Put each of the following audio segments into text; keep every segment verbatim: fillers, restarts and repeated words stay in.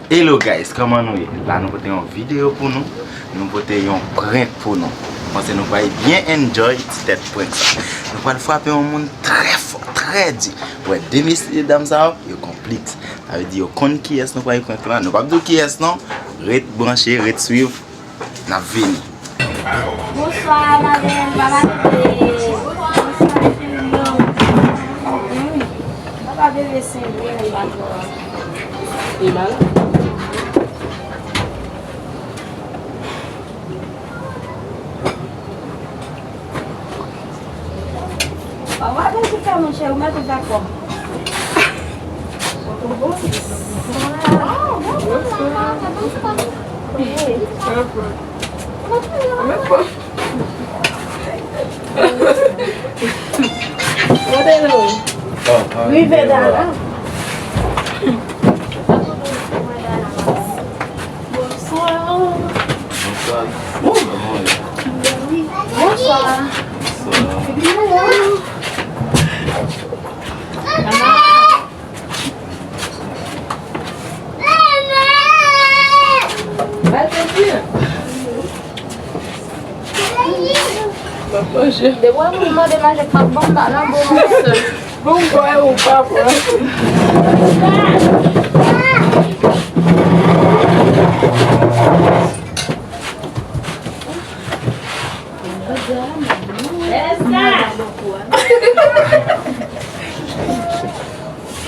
Hello guys, kòman nou ye? La nou pote yon videyo pou nou. Nou pote yon prank pou nou. Mwen panse nou pral byen enjoy ti tèt prank sa. Nou pral frape yon moun trè fò, trè di. Ou wè de mesye dam sa yo, yo konpliks. Sa vle di yo konn kiyès nou pral prank la. Nou p ap di w kiyès non. Ret branche, ret swiv. N ap vini. Bonswa, madanm. Papa bebe. Bonswa, cheri. Papa bebe, se vre, li pa twò. Li malad? Ou pa gen ti kè, monchè, ou mèt ou dakò. Rive la la. Bonswa. Bonswa. Bonswa. Bonswa. Depi w ap mande manje, k p ap ban m pa nan bon manje. Bon, m kwè ou pa pran.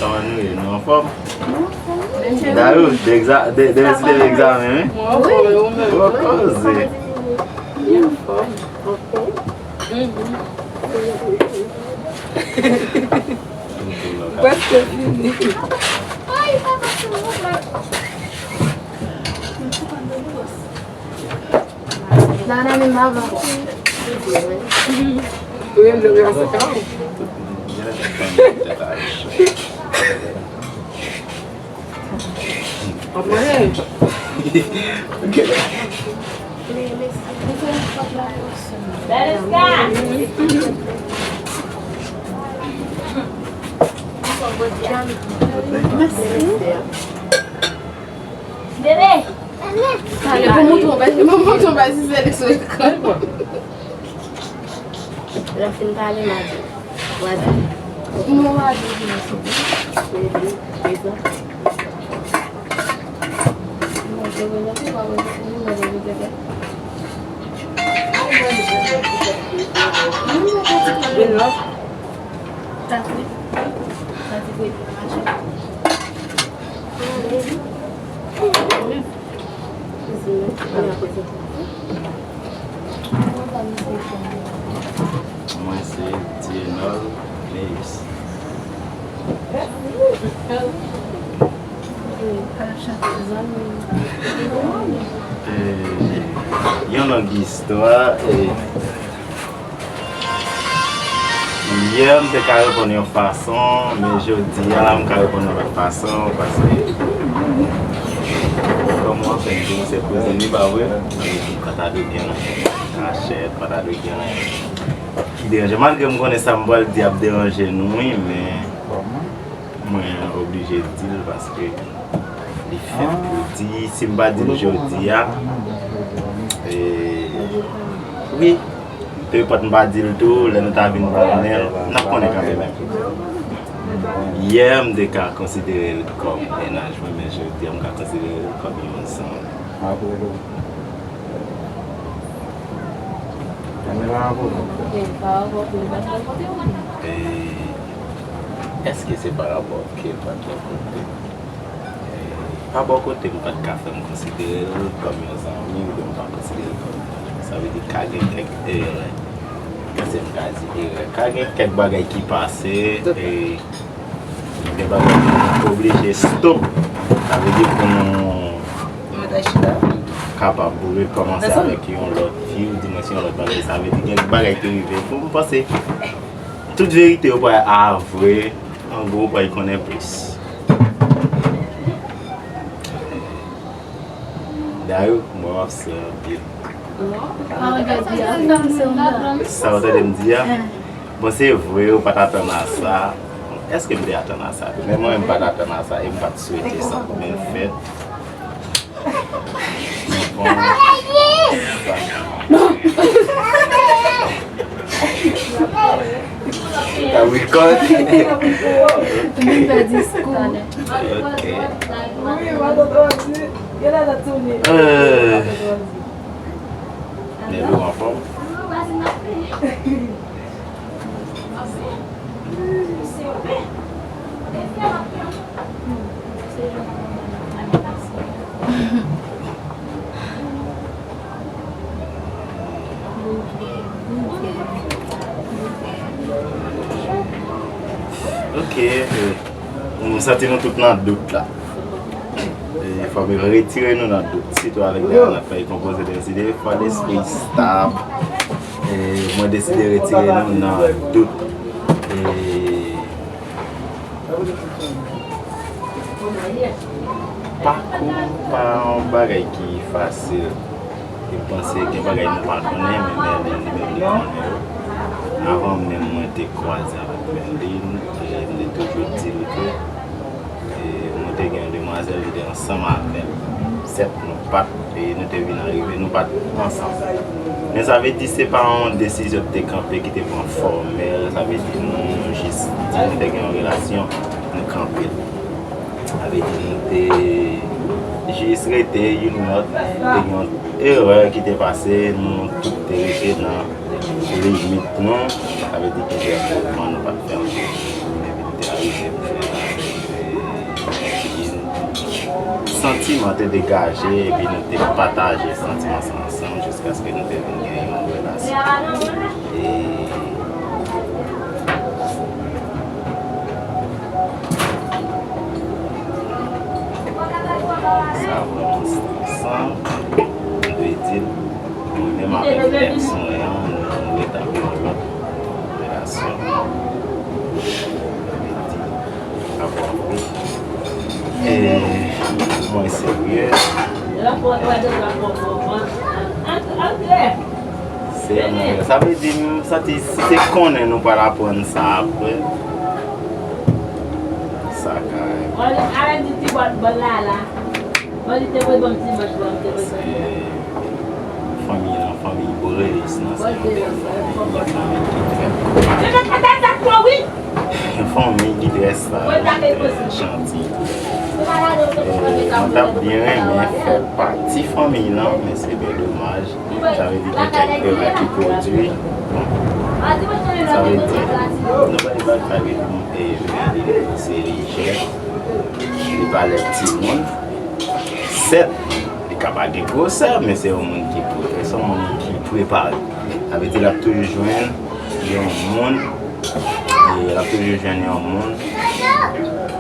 Kòman nou ye? Nou anfòm? Dayou, de egza-, de, de, de egzamen, wi? Mwen anfòm, e ou menm? Bon koze. Li anfòm. Prèske fini. Nana, men maman. Wi, m te vle se ka. Anmwey. Mèsi. Bebe. Pale pou mouton, pale pou mouton, pale si se li sou ekran. Lè w fin pale, m a di. W a di. Non, w a di, di mèsi. Bebe, bebe. Non, se vre, non, se pa vre, se vre, non, bebe, bebe. Vin non. Sa vre. Sa di pou epi nan machin. Mwen se Dienol Meyus. Eh, yon long istwa, eh, Yè, m te ka reponn yon fason, men jodi a, m ka reponn yon lòt fason, paske, kòm w ap fè m di, se kouzin li, pa vre? Sa vle di, pa ta dwe gen anyen ki kachèt, pa ta dwe gen anyen ki deranje. Malgre m konnen sa m pral di ap deranje nou, wi, men mwen oblije di l, paske li fèt pou di, si m pa di l jodi a, e, wi, nenpòt m pa di l tou, lè nou ta vin konnen l, n ap konnen kanmenm. Yè, m te ka konsidere l kòm mennaj mwen, men jodi a, m ka konsidere l kòm yon zanmi. E, èske se parapò ke l pa t bò kote? E, pa bò kote m pa t ka fè m konsidere l kòm yon zanmi, oubyen m pa konsidere l kòm yon zanmi. Sa vle di, ka gen kèk erè. Èske m ka di erè? Ka gen kèk bagay ki pase, e, gen bagay ki oblije stop. Sa vle di pou nou kapab rekòmanse avèk yon lòt fi, ou di mwen se yon lòt bagay. Sa vle di gen bagay ki rive. Pou m panse, tout verite yo pral avwe, an gwo, ou pral konnen plis. Dayou, mwen w ap sè anpil. Sa w tande m di a? Bon, se vre, ou pa t atann a sa. Èske m te atann a sa tou? Men mwen menm, m pa t atann a sa e m pa t swete sa pou men l fèt. Ka rekòd. Mwen fè diskou. Ok. Euh, Melo anfòm? Ok, euh, m santi nou tout nan dout la. E, fò m retire nou nan dout, sitou avèk Dayana k fè konpoze de ide, fò lespri stab. E, mwen deside retire nou nan dout. E, pakou pa yon bagay ki fasil. E m panse gen bagay nou pa konnen, men Merline li menm li konnen yo. Avan menm mwen te kwaze avèk Merline, e m te toujou di l ke, e, mwen te gen yon demwazèl, li te ansanm avè l. Sèt, nou pa t, e nou te vin arive, nou pa t ansanm. Men sa vle di se pa yon desizyon ki te kanpe, ki te pran fòmèl, sa vle di nou jis di nou te gen yon relasyon, nou kanpe l. Sa vle di nou te jis rete youn lòt, te gen yon erè ki te pase, nou tout te rete nan limit nou, sa vle di gen de mouvman nou pa t fè ankò. Epi nou te arive pou fè, e, santiman te degaje, epi nou te pataje santiman sa ansanm jiskaske nou te vin gen yon relasyon. E, Sa vrèman stresan, m dwe di l. Mwen menm avèk ex mwen an, nou retabli yon lòt relasyon. Sa vle di, rapò an pi, e, mwen serye. Se mwen, sa vle di, m santi si se konnen nou pral aprann sa apre, sa ka. Alè di ti bòt bòl la la. Bon, li te voye ban m ti manch la, m te voye ban li. Fanmi an, fanmi Borelis nan, se yon bèl fanmi, yon fanmi ki trè, yon fanmi ki trè saj, trè janti. E, mwen t ap byen renmen fè pati fanmi nan, men se byen domaj. Sa vle di gen kèk erè ki pwodui. Sa vle di, nou pa li pa ka vin, e, vin li se li jèn, li pa lè timoun. Sèt, li ka pa gen gwosè, men se yon moun ki pre-, se yon moun ki prepare. Sa vle di l ap toujou jwenn yon moun, e l ap toujou jwenn yon moun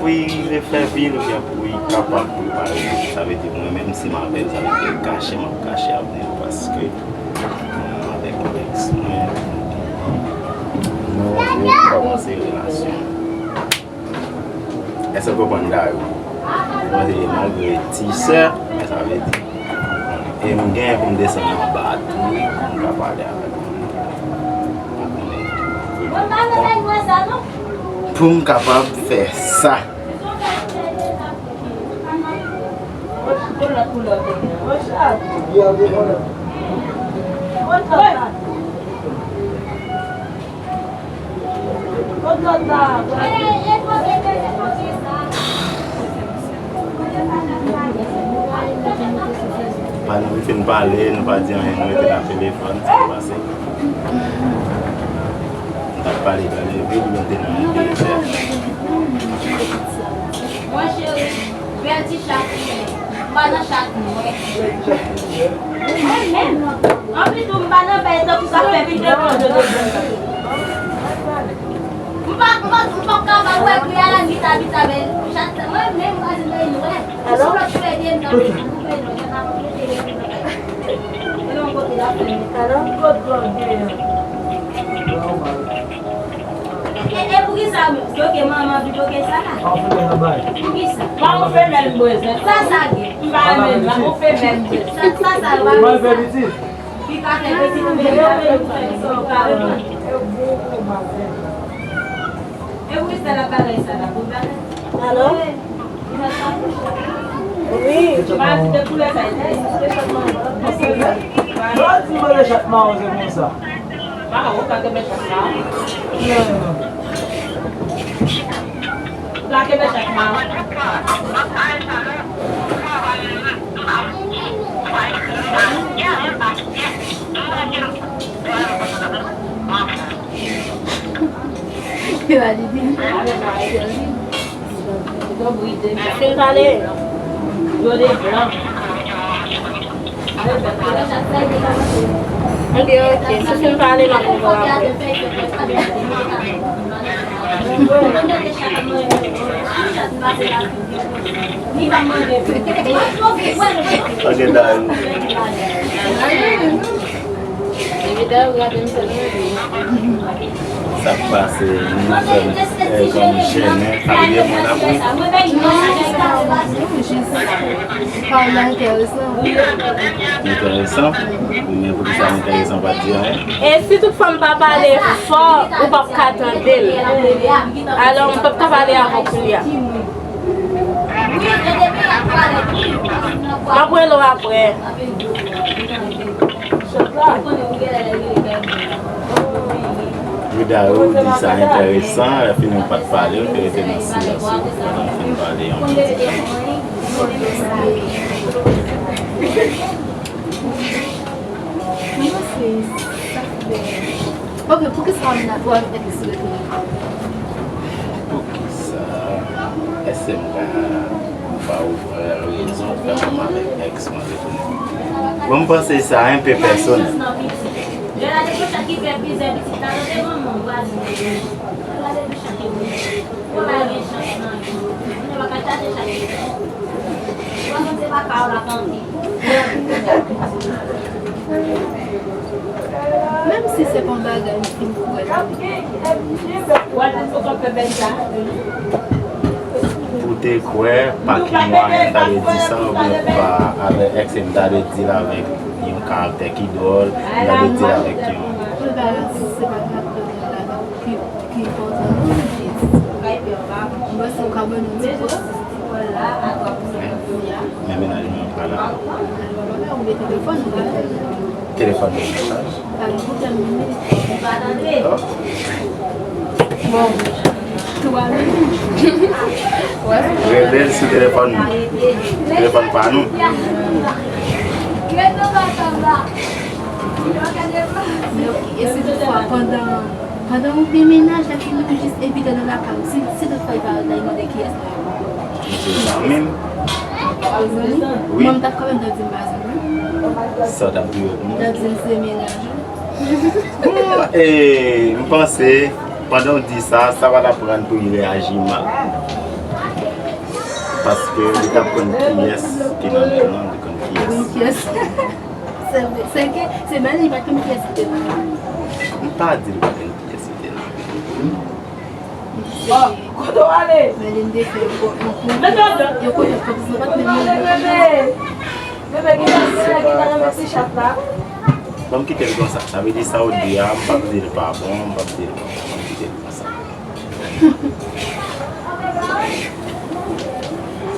pou li rive fè vi l oubyen pou li kapab prepare vi l. Sa vle di mwen menm si m avè l, sa vle di l kache, m ap kache avni l paske mwen menm avèk ex mwen, nou rekòmanse relasyon. Èske w konprann Dayou? Mwen se malgre ti sè, men sa vle di, e m gen pou m desann anba tou wi, pou m ka pale avèk moun. Pou m kapab fè sa. Pa nou fin pale, nou pa di anyen, nou rete nan telefòn, sa k pase? Nou t ap pale dan leve, nou te nan yon dezè. Mwen cheri, bèl ti chat. M pa nan chat non. Mwen menm. Anplis tou m pa nan bèl tankou sa fè vide konn yo de bèl. M pa, m pa, m pa kapab wè kri a la bita bita bèl chat. Mwen menm m pa di mwen nwè. Alo? Ti flòt fè byen m ta koupe non, jan ta koupe. E non kote la fè. Alo? Kot dwòl gen an? E, e, e poukisa m bloke manman pi bloke sa la? Pa yon femèl nan bay. Poukisa? Pa yon femèl m bezwen. Sa sa gen? M pa renmen l la, yon femèl m bezwen. Sa, sa, sa, pa renmen sa. Li ka fè pitit, men li pa vle nou fè sa, ou ka renmen. E poukisa l ap bagay sa la? Pou bagay? Alo? Wi. Li pa sa. Wi, m a di de koulè sa, e espesyalman. Yo di mwen de chat mawon se konsa. Mawon, pa gen chat mawon. Plake de chak mawon. Yo, Adidi. Fin pale. Yo de blan. Ok, ok. Si w fin pale, m ap reponn apre. Ok, Dayou. Sa k pase, nou fè m, eh, kòm jennen, sa vle di moun apre. Non, jis, pale enteresan. Enteresan? Men poukisa enteresan pa di anyen? E si tout fanm pa pale fò, ou p ap ka tande l. Alò, m p ap ka pale avè w kounye a. M ap rele w apre. Wi, Dayou di sa enteresan, lè fini ou pa t pale, ou te rete nan silans ou pandan m fin pale yon piti tan. Mwen panse sa fè. Ok, poukisa w ap, w ap eksplike? Poukisa? Èske m ka ba ou vrè rezon k fè mwen avèk èks mwen retounen? Bon, m panse sa enpe pèsonèl. Gade pou chat ki fè plizyè pitit la, tande manman vwazen yo. Gade pou chat ki fè. Ou pa gen chans nan vi. Ou pa ka chache chak pitit. Ou pa konn se pa pa w la tande. Menm si se pa yon bagay m fin kwè. Ou te kwè pa ki mwayen m ta dwe di sa, oubyen pa avèk èks, m ta dwe di l avèk yon karaktè ki dwòl, m ta dwe di l avèk yon. Ou pa, se pa karaktè dwòl la ki, ki enpòtan non, jis. M panse ou ka ban nou ti pòz. Men mennaj mwen pa la. Telefòn mwen nan chaj. Oh. Bon, twa minit. Rele l sou telefòn nou. Telefòn pa nou. Men ok, e si toutfwa pandan, pandan ou gen mennaj la ki nou jis envite nan lakay ou, si, si toutfwa li pa la, li mande kiyès nou ye? Zanmi m. Ou zanmi? Wi. Mwen, m t ap kanmenm t ap di m pa zanmi. Sa w t ap di yo? M t ap di m se mennaj ou. Bon, e, m panse, pandan w di sa, sa va t ap rann pou li reyaji mal. Paske li t ap konn kiyès ki nan men l lan, li konn kiyès. Konn kiyès. Se vre. Se ke, se Mèlin li pa t konn kiyès ki te nan men l. M pa di l pa konn kiyès ki te nan men l. Bon, kote w ale? Mèlin te fè yo konn, yo konn, yo konn, yo konn, yo konn, bebe, bebe, ki nan, ki nan, ki nan ti chat la? Ban m kite l konsa. Sa vle di sa w di a, m p ap di l pa bon, m p ap di l konsa. Ban m kite l konsa.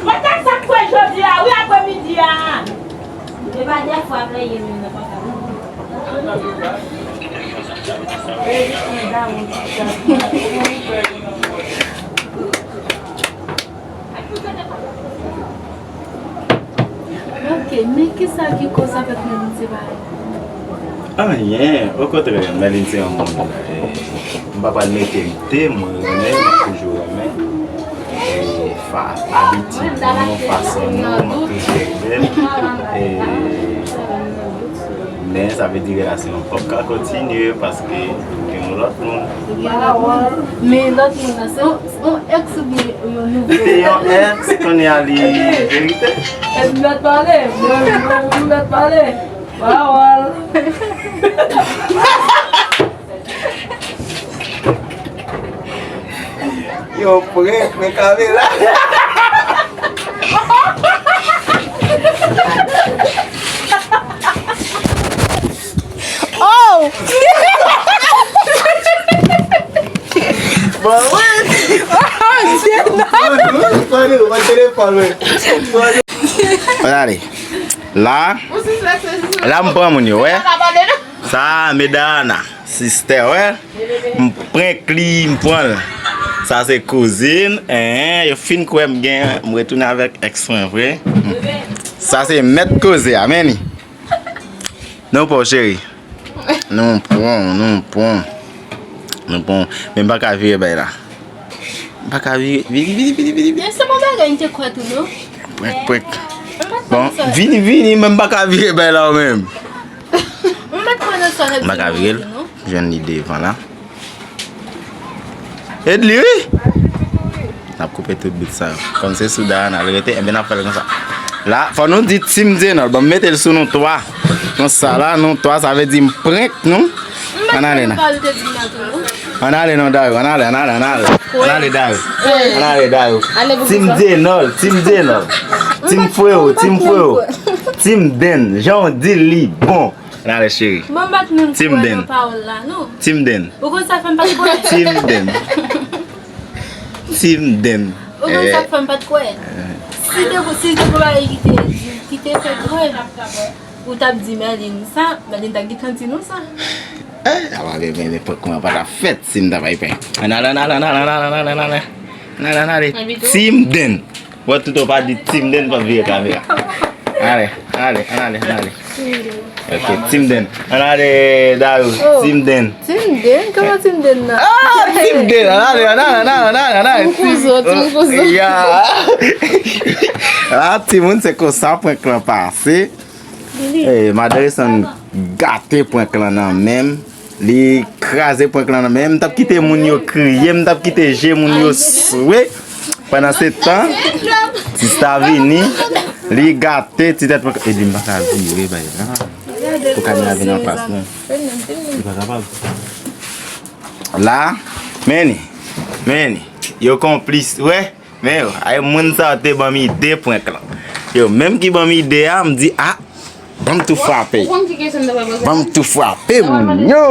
Mwen te sa kwè jodi a, wi, aprè midi a. E pa dè fwa pleye menm nan konsa. Ok, men kisa ki koz avèk Mèlin separe? Anyen, okontrè, Mèlin se yon moun, eh, m pa pral mete m te, mwen renmen, m ap toujou renmen. Eh, fa-, abitid nou, fason nou, m ap toujou renmen. Eh, men sa vle di relasyon an p ap ka kontinye paske gen yon lòt moun. Gen lòt moun. Men lòt moun nan se yon, yon èks oubyen yon nouvo? Yon èks, kounye a li verite. Epi m mèt pale, mwen, mwen, mwen mèt pale. Pawòl. Yo prank, men kamera. Oh! Bon, wi. Oh, Dye non. Pran nou, pran nou, pran telefòn, wi. Gade. La, la m pran moun yo, wè. Sa, Medana, sistè, wè. M prank li, m pran l. Sa se kouzin, en, yo fin kwè m gen, m retounen avèk ex mwen vre. Sa se mèt koze a, men li. Non, pa w, cheri. Non, pran, non, pran. Non, pran. Men m pa ka vire bay la. M pa ka vire. Vini, vini, vini, vini. Men se bon bagay, m te kwè tou, non? Prank, prank. Bon, vini, vini, men m pa ka vire bay la, ou menm. M pa ka vire l. Jwenn li devan la. Ed li, wi. N ap koupe tout bout sa yo. Kòm se sou Dayana l rete, enben n ap fè l konsa. La, fò nou di Team Denol. Bon, m mete l sou nou twa. Konsa la, nou twa, sa vle di m prank nou. Ann ale, nan. Ann ale, non, Dayou. Ann ale, ann ale, ann ale. Ann ale, Dayou. Ann ale, Dayou. Team Denol, Team Denol. Team Freo, Team Freo. Team Den. Jan w di l, li bon. Ann ale, cheri. Bon, m pa t menm kwè nan pawòl la, non. Team Den. Ou konn sa fè m pa t kwè? Team Den. Team Den. Ou konn sa fè m pa t kwè? Si te, si te gon bagay ki te, ki te fèt vre, ou t ap di Merlin sa, Merlin ta gentan di nou sa. Eh, apa gen men nenpòt kòman pa t ap fèt si m ta bay pen. Ann ale, ann ale, ann ale, ann ale, ann ale, ann ale. Ann ale, ann ale. Team Den. Wè, tout ou pa di Team Den, pa vire kamera. Ann ale, ann ale, ann ale, ann ale. Ok, Team Den. Ann ale, Dayou. Team Den. Team Den? Kòman Team Den nan? Ah, Team Den. Ann ale, ann ale, ann ale, ann ale, ann ale. Team Kouzo, Team Kouzo. Ya. Ah, timoun, se konsa prank lan pase. Eh, Madan Esan gate prank lan nan men m. Li kraze prank lan nan men m. M t ap kite moun yo kriye, m t ap kite je moun yo swe. Pandan se tan, sista vini, li gate ti tèt prank. Epi m pa ka vire bay la. Pou kamera vin anfas mwen. Li pa kapab. La, men li, men li. Yo konplis, wè. Men yo, ay moun sa yo te ban m ide prank lan. Yo menm ki ban m ide a, m di, ah, ban m tou frape. Ban m tou frape, moun yo.